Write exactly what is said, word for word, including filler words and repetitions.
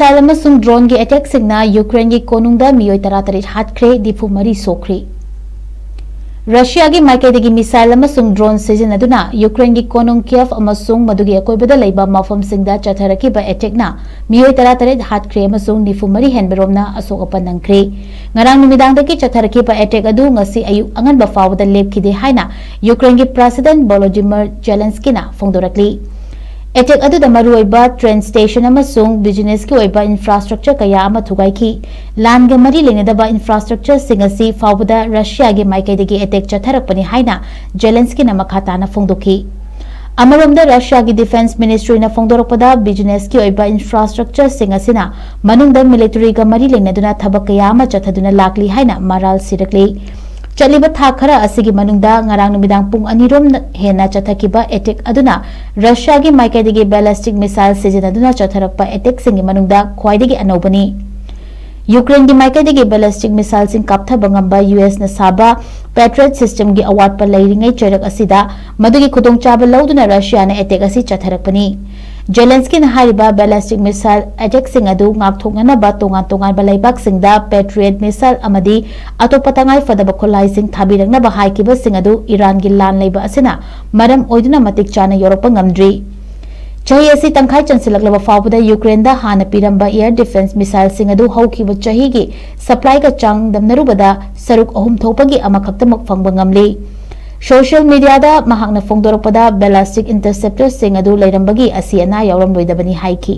Missile ꯑꯃꯁꯨꯡ ꯗ꯭ꯔꯣꯟꯒꯤ ꯑꯦꯇꯦꯛꯁꯤꯡꯅ ꯌꯨꯀ꯭ꯔꯦꯟꯒꯤ ꯀꯣꯅꯨꯡꯗ ꯃꯤꯑꯣꯏ ꯇꯔꯥꯇꯔꯦꯠ ꯍꯥꯠꯈ꯭ꯔꯦ, ꯅꯤꯐꯨ ꯃꯔꯤ ꯁꯣꯛꯈ꯭ꯔꯦ꯫ ꯔꯁꯤꯌꯥꯒꯤ ꯃꯥꯏꯀꯩꯗꯒꯤ ꯃꯤꯁꯥꯏꯜ ꯑꯃꯁꯨꯡ ꯗ꯭ꯔꯣꯟ ꯁꯤꯖꯤꯟꯅꯗꯨꯅ ꯌꯨꯀ꯭ꯔꯦꯟꯒꯤ ꯀꯣꯅꯨꯡ ꯀꯤꯌꯦꯚ ꯑꯃꯁꯨꯡ ꯃꯗꯨꯒꯤ ꯑꯀꯣꯏꯕꯗ ꯂꯩꯕ ꯃꯐꯝꯁꯤꯡꯗ ꯆꯠꯊꯔꯛꯈꯤꯕ ꯑꯦꯇꯦꯛꯅ ꯃꯤꯑꯣꯏ ꯇꯔꯥꯇꯔꯦꯠ ꯍꯥꯠꯈ꯭ꯔꯦ ꯑꯃꯁꯨꯡ ꯅꯤꯐꯨ ꯃꯔꯤ ꯍꯦꯟꯕꯔꯣꯝꯅ ꯑꯁꯣꯛ ꯑꯄꯟ ꯅꯪꯈ꯭ꯔꯦ꯫ ꯉꯔꯥꯡ ꯅꯨꯃꯤꯗꯥꯡꯗꯒꯤ ꯆꯠꯊꯔꯛꯈꯤꯕ ꯑꯦꯇꯦꯛ ꯑꯗꯨ ꯉꯁꯤ ꯑꯌꯨꯛ ꯑꯉꯟꯕ ꯐꯥꯎꯕꯗ ꯂꯦꯞꯈꯤꯗꯦ ꯍꯥꯏꯅ ꯌꯨꯀ꯭ꯔꯦꯟꯒꯤ ꯄ꯭ꯔꯦꯁꯤꯗꯦꯟꯠ ꯚꯣꯂꯣꯗꯤꯃꯤꯔ ꯖꯦꯂꯦꯟꯁꯀꯤꯅ ꯐꯣꯡꯗꯣꯔꯛꯂꯤ꯫ ꯑꯦꯇꯦꯛ ꯑꯗꯨꯗ ꯃꯔꯨꯑꯣꯏꯕ ꯇ꯭ꯔꯦꯟ ꯁ꯭ꯇꯦꯁꯟ ꯑꯃꯁꯨꯡ ꯕꯤꯖꯤꯅꯦꯁꯀꯤ ꯑꯣꯏꯕ ꯏꯟꯐ꯭ꯔꯥꯁ꯭ꯇ꯭ꯔꯛꯆꯔ ꯀꯌꯥ ꯑꯃ ꯊꯨꯒꯥꯏꯈꯤ꯫ ꯂꯥꯟꯒ ꯃꯔꯤ ꯂꯩꯅꯗꯕ ꯏꯟꯐ꯭ꯔꯥꯁ꯭ꯇ꯭ꯔꯛꯆꯔꯁꯤꯡ ꯑꯁꯤ ꯐꯥꯎꯕꯗ ꯔꯁꯤꯌꯥꯒꯤ ꯃꯥꯏꯀꯩꯗꯒꯤ ꯑꯦꯇꯦꯛ ꯆꯠꯊꯔꯛꯄꯅꯤ ꯍꯥꯏꯅ ꯖꯦꯂꯦꯟꯁꯀꯤꯅ ꯃꯈꯥ ꯇꯥꯅ ꯐꯣꯡꯗꯣꯛꯈꯤ꯫ ꯑꯃꯔꯣꯝꯗ, ꯔꯁꯤꯌꯥꯒꯤ ꯗꯤꯐꯦꯟꯁ ꯃꯤꯅꯤꯁꯇ꯭ꯔꯤꯅ ꯐꯣꯡꯗꯣꯔꯛꯄꯗ, ꯕꯤꯖꯤꯅꯦꯁꯀꯤ ꯑꯣꯏꯕ ꯏꯟꯐ꯭ꯔꯥꯁ꯭ꯇ꯭ꯔꯛꯆꯔꯁꯤꯡ ꯑꯁꯤꯅ ꯃꯅꯨꯡꯗ ꯃꯤꯂꯤꯇꯔꯤꯒ ꯃꯔꯤ ꯂꯩꯅꯗꯨꯅ ꯊꯕꯛ ꯀꯌꯥ ꯑꯃ ꯆꯠꯊꯗꯨꯅ ꯂꯥꯛꯂꯤ ꯍꯥꯏꯅ ꯃꯔꯥꯜ ꯁꯤꯔꯛꯂꯤ꯫ ꯆꯠꯂꯤꯕ ꯊꯥ ꯈꯔ ꯑꯁꯤꯒꯤ ꯃꯅꯨꯡꯗ ꯉꯔꯥꯡ ꯅꯨꯃꯤꯗꯥꯡ ꯄꯨꯡ ꯑꯅꯤꯔꯣꯝ ꯍꯦꯟꯅ ꯆꯠꯊꯈꯤꯕ ꯑꯦꯇꯦꯛ ꯑꯗꯨꯅ ꯔꯁꯤꯌꯥꯒꯤ ꯃꯥꯏꯀꯩꯗꯒꯤ ꯕꯦꯂꯤꯁꯇꯤꯛ ꯃꯤꯁꯥꯏꯜ ꯁꯤꯖꯤꯟꯅꯗꯨꯅ ꯆꯠꯊꯔꯛꯄ ꯑꯦꯇꯦꯛꯁꯤꯡꯒꯤ ꯃꯅꯨꯡꯗ ꯈ꯭ꯋꯥꯏꯗꯒꯤ ꯑꯅꯧꯕꯅꯤ꯫ ꯌꯨꯀ꯭ꯔꯦꯟꯒꯤ ꯃꯥꯏꯀꯩꯗꯒꯤ ꯕꯦꯂꯤꯁꯇꯤꯛ ꯃꯤꯁꯥꯏꯜꯁꯤꯡ ꯀꯥꯞꯊꯕ ꯉꯝꯕ ꯌꯨ ꯑꯦꯁꯅ ꯁꯥꯕ ꯄꯦꯇ꯭ꯔꯤꯌꯠ ꯁꯤꯁꯇꯦꯝꯒꯤ ꯑꯋꯥꯠꯄ ꯂꯩꯔꯤꯉꯩ ꯆꯩꯔꯛ ꯑꯁꯤꯗ ꯃꯗꯨꯒꯤ ꯈꯨꯗꯣꯡꯆꯥꯕ ꯂꯧꯗꯨꯅ ꯔꯁꯤꯌꯥꯅ ꯑꯦꯇꯦꯛ ꯑꯁꯤ ꯆꯠꯊꯔꯛꯄꯅꯤ꯫ ꯖꯦꯂꯦꯟꯁꯀꯤꯅ ꯍꯥꯏꯔꯤꯕ ꯕꯦꯂꯤꯁꯇꯤꯛ ꯃꯤꯁꯥꯏꯜ ꯑꯦꯇꯦꯛꯁꯤꯡ ꯑꯗꯨ ꯉꯥꯛꯊꯣꯛꯅꯅꯕ ꯇꯣꯉꯥꯟ ꯇꯣꯉꯥꯟꯕ ꯂꯩꯕꯥꯛꯁꯤꯡꯗ ꯄꯦꯇ꯭ꯔꯤꯌꯠ ꯃꯤꯁꯥꯏꯜ ꯑꯃꯗꯤ ꯑꯇꯣꯞꯄ ꯇꯉꯥꯏ ꯐꯗꯕ ꯈꯨꯠꯂꯥꯏꯁꯤꯡ ꯊꯥꯕꯤꯔꯛꯅꯕ ꯍꯥꯏꯈꯤꯕꯁꯤꯡ ꯑꯗꯨ ꯏꯔꯥꯟꯒꯤ ꯂꯥꯟ ꯂꯩꯕ ꯑꯁꯤꯅ ꯃꯔꯝ ꯑꯣꯏꯗꯨꯅ ꯃꯇꯤꯛ ꯆꯥꯅ ꯌꯧꯔꯛꯄ ꯉꯝꯗ꯭ꯔꯤ꯫ ꯆꯍꯤ ꯑꯁꯤ ꯇꯪꯈꯥꯏ ꯆꯟꯁꯤꯜꯂꯛꯂꯕ ꯐꯥꯎꯕꯗ ꯌꯨꯀ꯭ꯔꯦꯟꯗ ꯍꯥꯟꯅ ꯄꯤꯔꯝꯕ ꯑꯦꯌꯔ ꯗꯤꯐꯦꯟꯁ ꯃꯤꯁꯥꯏꯜꯁꯤꯡ ꯑꯗꯨ ꯍꯧꯈꯤꯕ ꯆꯍꯤꯒꯤ ꯁꯄ꯭ꯂꯥꯏꯒ ꯆꯥꯡꯗꯝꯅꯔꯨꯕꯗ ꯁꯔꯨꯛ ꯑꯍꯨꯝ ꯊꯣꯛꯄꯒꯤ ꯑꯃꯈꯛꯇꯃꯛ ꯐꯪꯕ ꯉꯝꯂꯤ꯫ ꯁꯣꯁꯤꯌꯦꯜ ꯃꯤꯗꯤꯌꯥꯗ ꯃꯍꯥꯛꯅ ꯐꯣꯡꯗꯣꯔꯛꯄꯗ, ꯕꯦꯂꯤꯁꯇꯤꯛ ꯏꯟꯇꯔꯁꯦꯞꯇꯔꯁꯤꯡ ꯑꯗꯨ ꯂꯩꯔꯝꯕꯒꯤ ꯑꯁꯤ ꯑꯅꯥ ꯌꯥꯎꯔꯝꯂꯣꯏꯗꯕꯅꯤ ꯍꯥꯏꯈꯤ꯫